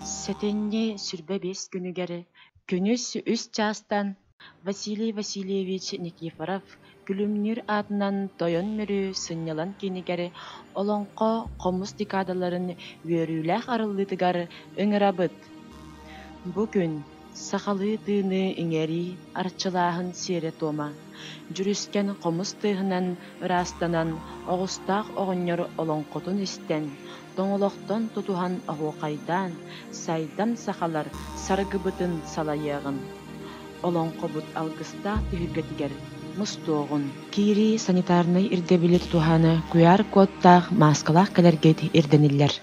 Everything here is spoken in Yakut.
Сэтинньи 25 күнүгэр күнүс үс чаастан Василий Васильевич Никифоров Күлүмнүүр аатынан Тойон Мүрү сынньалаҥ киинигэр Олоҥхо хомус декадаларын үөрүүлээх арыллыытыгар ыҥырабыт. Бу күн сахалыы тыыны иҥэрии, арчылааһын сиэрэ-туома, дьүрүскэн хомус тыаһынан ыраастанан, оҕустаах оҕонньор олоҥхотун истэн, тоҥолохтон тутуһан оһуохайдаан, сайдам сахалар саргыбытын салайыаҕын. Олоҥхобут алгыстаах түһүлгэтигэр мустуоҕун. Киирии санитарнай ирдэбили тутуһааны куйаар кодтаах мааскалаах кэлэргит ирдэниллэр.